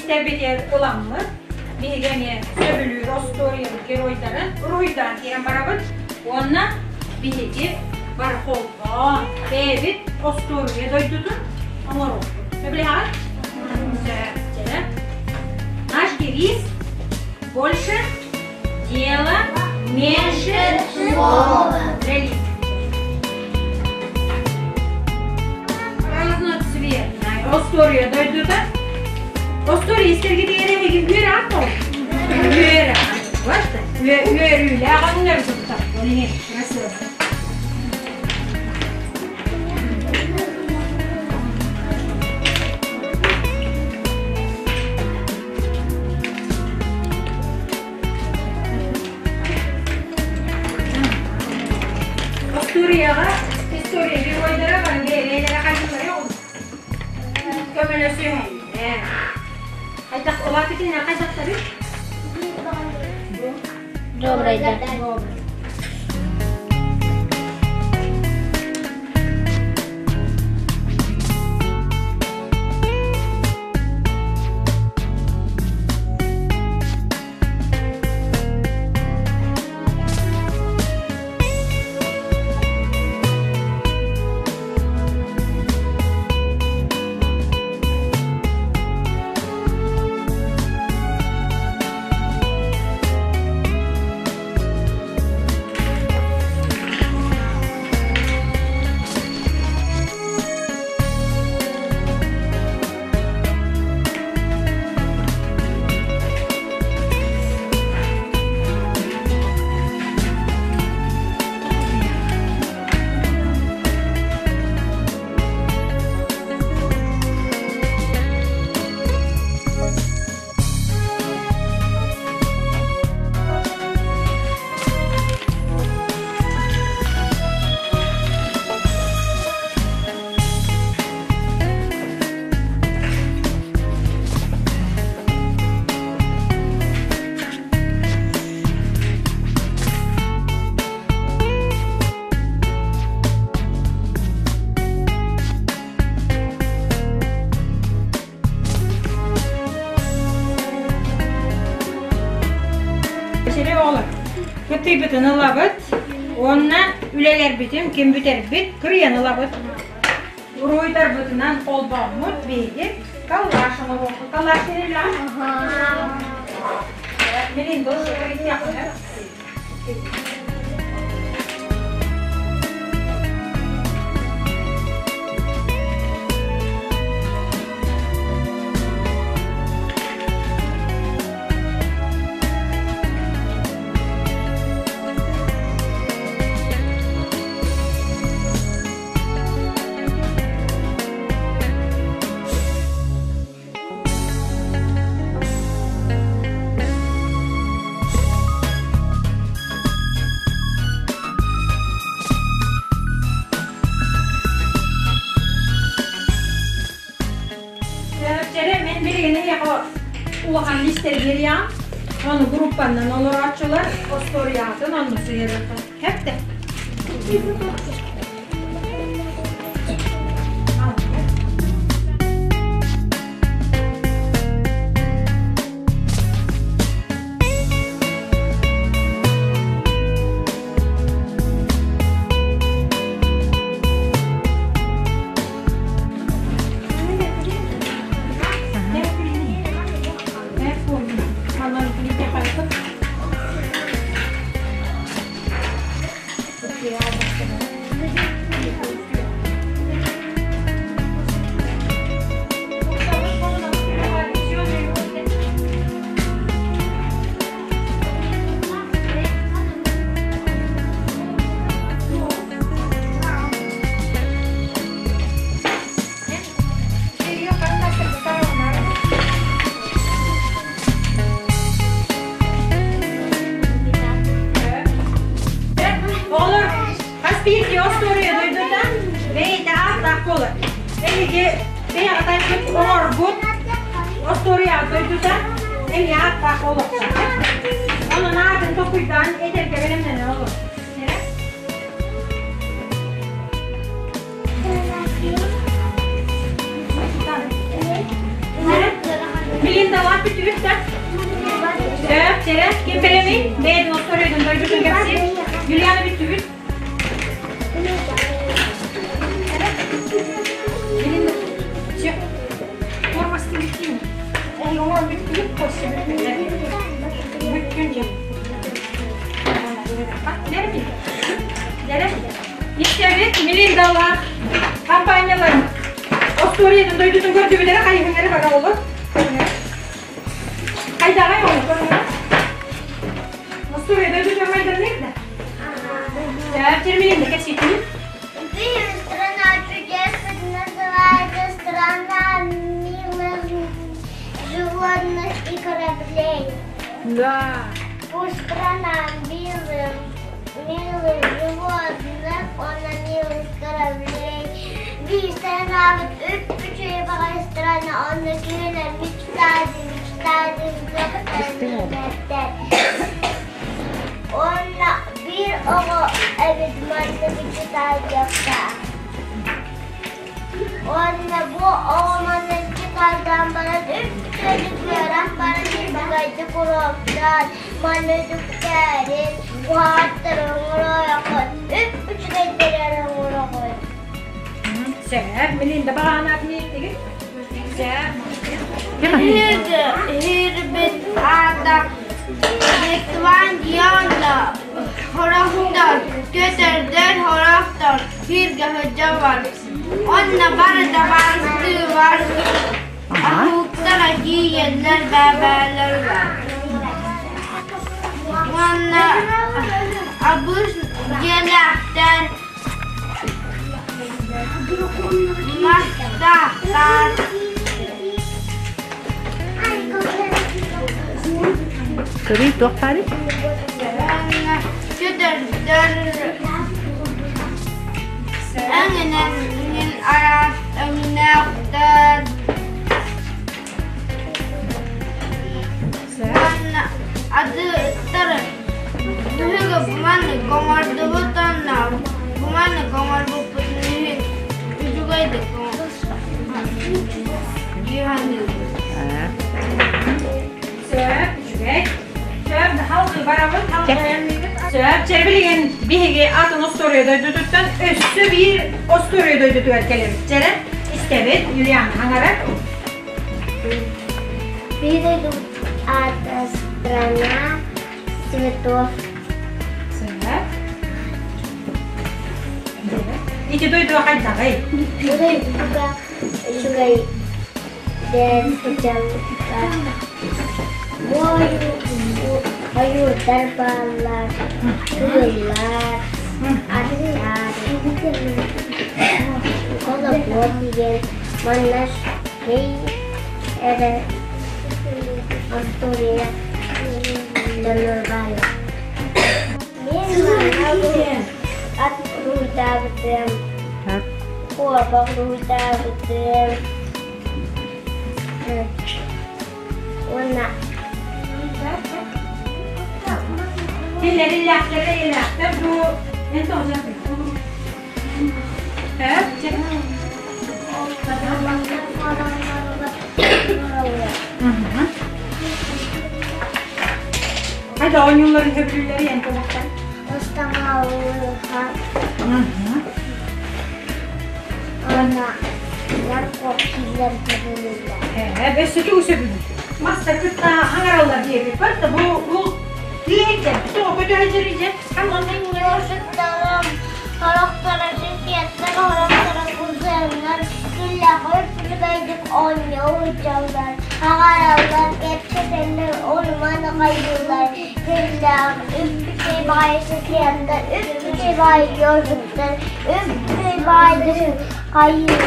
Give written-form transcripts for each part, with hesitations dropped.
Лиистэрбитигэр ыламмыт, биһиги эмиэ сөбүлүүр остуоруйабыт геройдарын уруһуйдаан киирэн барабыт уонна биһиги бархолбоон бэйэбит остуоруйа дойдутун оҥоруохпут. Сөбүлэһэҕит? Сөп. Наш девиз «Больше дела, меньше слова». Разноцветная. Остуоруйа дойдута. Остуоруйа истэргитигэр эһиги үөр аат ол. Үөр аат. Үөрүүлээх өҥнөр туттар. Ол иһин красиво. Остуоруйаҕа история геройдара бары бэйэлэрэ хайдылары көмөлөсүһэллэр. Хайдах улаатытын хайдахтарый? Добрый да. Сири оҕолор, кыттыйбытын ылабыт уонна үлэлэрбитин ким бүтэрбит кырыйан ылабыт. Уруйдарбытынан холбооммут биһиги коллаж оҥоруохпут. Коллаж диэн Билин бұл Чэрэ, мен билигин эһиэхэ улахан лиистэргириям. Ону группаннан олорооччулар остуоруйаҕытын онно сыһыарыахха. Хэптэ. Олор хас биирдии остуоруйа дойдута бэйэтэ ааттаах буолар. Эһиги бэйэҕит айбыт оҥорбут остуоруйа дойдута эмиэ ааттаах олохтоох. Онон аатын толкуйдаан этэргэ бэлэмнэнэн олор. Милиндалаах. Бүтүбүт да? Сөп, чэрэ. Ким бэлэмий? Бэйэтин остуоруйатын дойдутун кэпсиир. Юлиана бүттүбүт. Все. Формасы бүттүн. Оҥор бүттүбүт, Бүттүн дьэ. Истэбит Мелиндалаах компаниялар остуоруйатын дойдутун көрдүбүлэрэ хайыһыннары бара олор. Хайдаҕай ол көрүҥэ? Остуоруйа дойдутун майданныыр да? Термининде кэпсиитин. Фильм «Страна чудес» называется «Страна милых животных и кораблей». Да. Пусть страна милых, милых животных, она милых кораблей. Биир страна үп-үчүгэй баҕайы страна, онно киһилэр мечтают, мечтают, кыахтар. Уонна биир оҕо эбит манна мечтаайдыахтаах. Уонна бу оҕо манна мечтайдаан баран үп-үчүгэйдик үөрэх баран үчүгэйдик уруоктаан, манна үтүктээрин, куһаҕаттары оҥороойоххун, үп-үчүгэйдэри эрэ оҥороҕун. Сөп, Мелинда баҕанаат миэттигин. Сөп. Иһирбит аата Литваньяна хорохтор, көтөрдөр хорохтор сиргэ сылдьаллар. Онно барыта баанстыылар, аһылыктара тиийэллэр, бэбээлэр бар. Уонна абыс дьиэлээхтэр, мастаахтар. Көрүй туох баарый? Уонна көтөрдөр Эҥинэн араас өҥнөөхтөр уонна атыттар биһиги маннык оҥордубут уонна маннык оҥорбуппут иһин үчүгэйдик дии саныыбын. Сөп, үчүгэй. Сөп, халгы барабыт, халгы Сөп, чэ билигин биһиги атын остуоруйа дойдутуттан өссө биир остуоруйа дойдутугар кэлэбит. Чэрэ, истэбит, Юлиан хаҥара. Биир дойдубут аата страна цветов. Сөп. Ити дойдуга хайдаҕый? Бу дойдуга үчүгэй Дьаллыктар ойуурдар бааллар, кыыллар, аттар, колобок диэн манна эрэ остуоруйа дьоннор бааллар. Мин манна ат уруһуйдаабытым, куобах уруһуйдаабытым, Уонна Киллэриллээхтэрэ илээхтэр бу эн тоҕо Хайда оонньууларын сөбүлүүллэри эн тобохтон? Ыстаҥалыха Уонна наркотиктар сөбүлүүллэр. Ээ, өссө тугу сөбүлүүр? Мастар кытта хаҥараллар диэбиппэр да бу бу тиийэн тоҕо көтөһө дьэридьэ Ёжиктарым сорохторо сисиэттэр, сорохторо кузеннар, күллэхэр үчүгэйдик оонньуу сылдьаллар, хаҥараллар, кэпсэтэллэр, оймон хайыыллар, күллээх, үп-үчүгэй баҕайы сисиэттэр, үп-үчүгэй баҕайы ёжиктар, үп-үчүгэй баҕайы хайыы,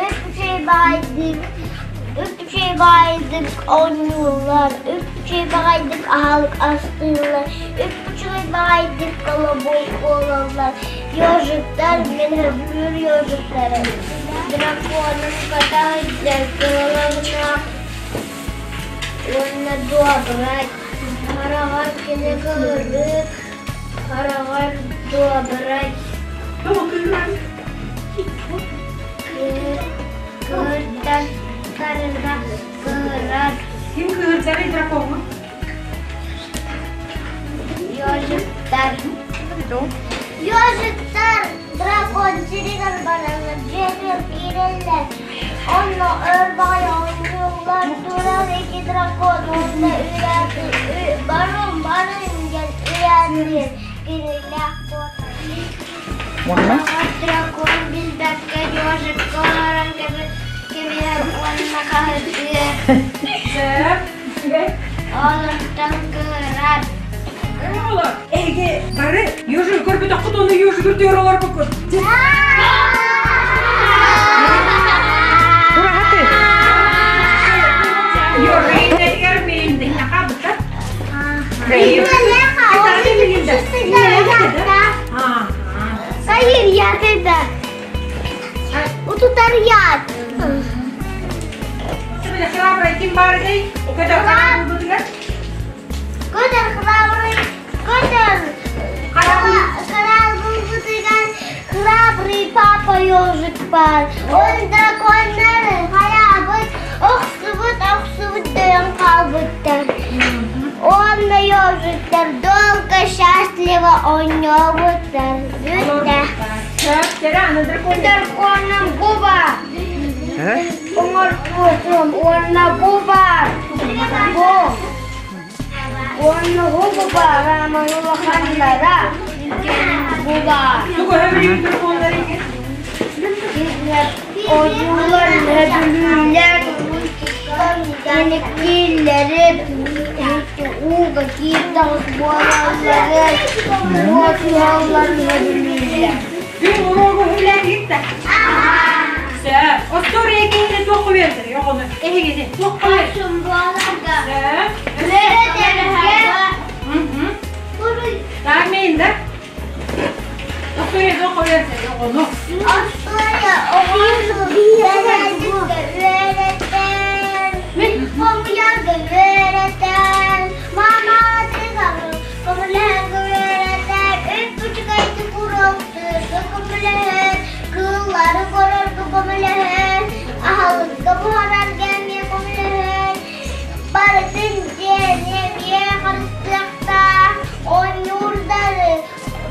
үп-үчүгэй баҕайдык Үчүгэй баҕайытык оонньууллар, үчүгэй баҕайытык аһылык астыыллар, үчүгэй баҕайытык колобок буолаллар. Ежиктар мин сөбүлүүр ежиктарым. Дракону хата сылдьар кылаларына уонна добрай, хараҕар кини кыһырык, хараҕар добрай. Кыыртан тарына кыырар. Ким кыһырдарый дракоҥҥа? Ежиктар. Ежиктар дракон сиригэр бараллар, дьиэтигэр киирэллэр. Онно өр баҕайы оонньууллар, турар икки дракон уонна үрээтин барын барын диэн үрээтин кинилээх Уонна? Дракон билбэккэ ежикка олорон кэбиһэр уонна хаһытыыр. Олортон кыырар. Эһиги бары ежик көрбөтөххүт уонна ежигы түөр олорбуккут. Тураһаты. Ежик мин хабыта. Hayır yatırdı. Утутар ят. Көтөр храбрый, көтөр храбрый храбрый папа ежик бар. Он драконнары хаябыт, охсубут, охсубут дөйөн хаалбыттар. Уонна ежиктар долго счастливо оонньообуттар. Бүттэ. Драконом буба. Оҥорбутум уонна буба. Бу. Уонна бу буба раманы улаханнара. Буба. Ойуулар сөбүлүүллэр. Мэниктииллэри ууга киирдэҕис буолаллары уотуһалларын сөбүлүүллэр. Күн уруогу үлээн иһиттэ. Сөп. Остуоруйа киһини туох үөрдэр? Оҕону эһигини туох Хорсун буоларга. Сөп. Үөрэтэргэ. Таармайын да? Остуоруйа туох үөрдэр? Оҕону. Остуоруйа оҕону үөрэтэргэ үөрэтэр. Хомуйарга үөрэтэр. Маамаатыгар көмөлөһөргө үөрэтэр. Үп-үчүгэйдик уруоктуурга көмөлөһөр. Кыыллары көрөргө көмөлөһөр. Аһылыкка буһарарга эмиэ көмөлөһөр. Барытын дьиэни эмиэ харыстыахтаах. Оонньуурдары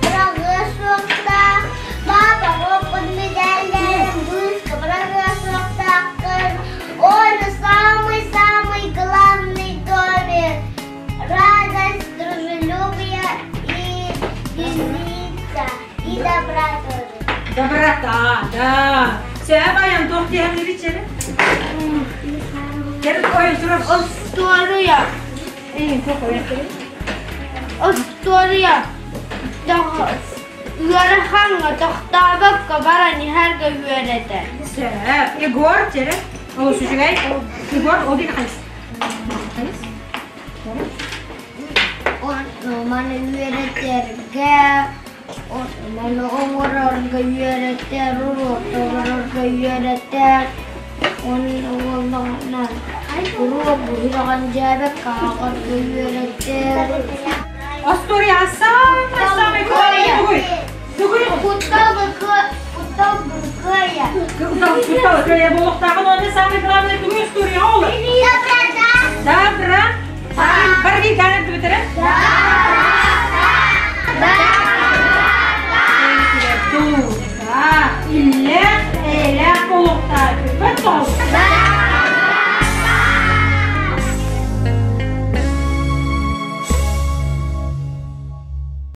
быраҕыа суохтаах. Папа оппут медалларын быыска быраҕыа суохтааххын. Он самый-самый главный в доме. Радость, дружелюбие и делиться. И добра тоже. Доброта, да. Сөп айан туох диэхин ичери? Кэрит ойун турар. Остуоруйа. Эйин туох ойун Остуоруйа. Ыарахаҥҥа тохтообокко баран иһэргэ үөрэтэр. Сөп. Егор, тере. Олус үчүгэй. Егор, ол диэки хайыс. Хайыс. Маны үөрэтэргэ, маны оҥорорго үөрэтэр, уруоктоорорго үөрэтэр. Уонна уоллаҕынан уруок үрэҕин дьээбэккэ ааҕарга үөрэтэр. Остуоруйа самый-самый главный тугуй? Тугуй? Куттал куттал кыайа. Куттал кыайа буолуохтааҕын уонна самый главный тугуй остуоруйаҕа ол? Доброта. Добра. Барги каанар түбүтэрэ? Да.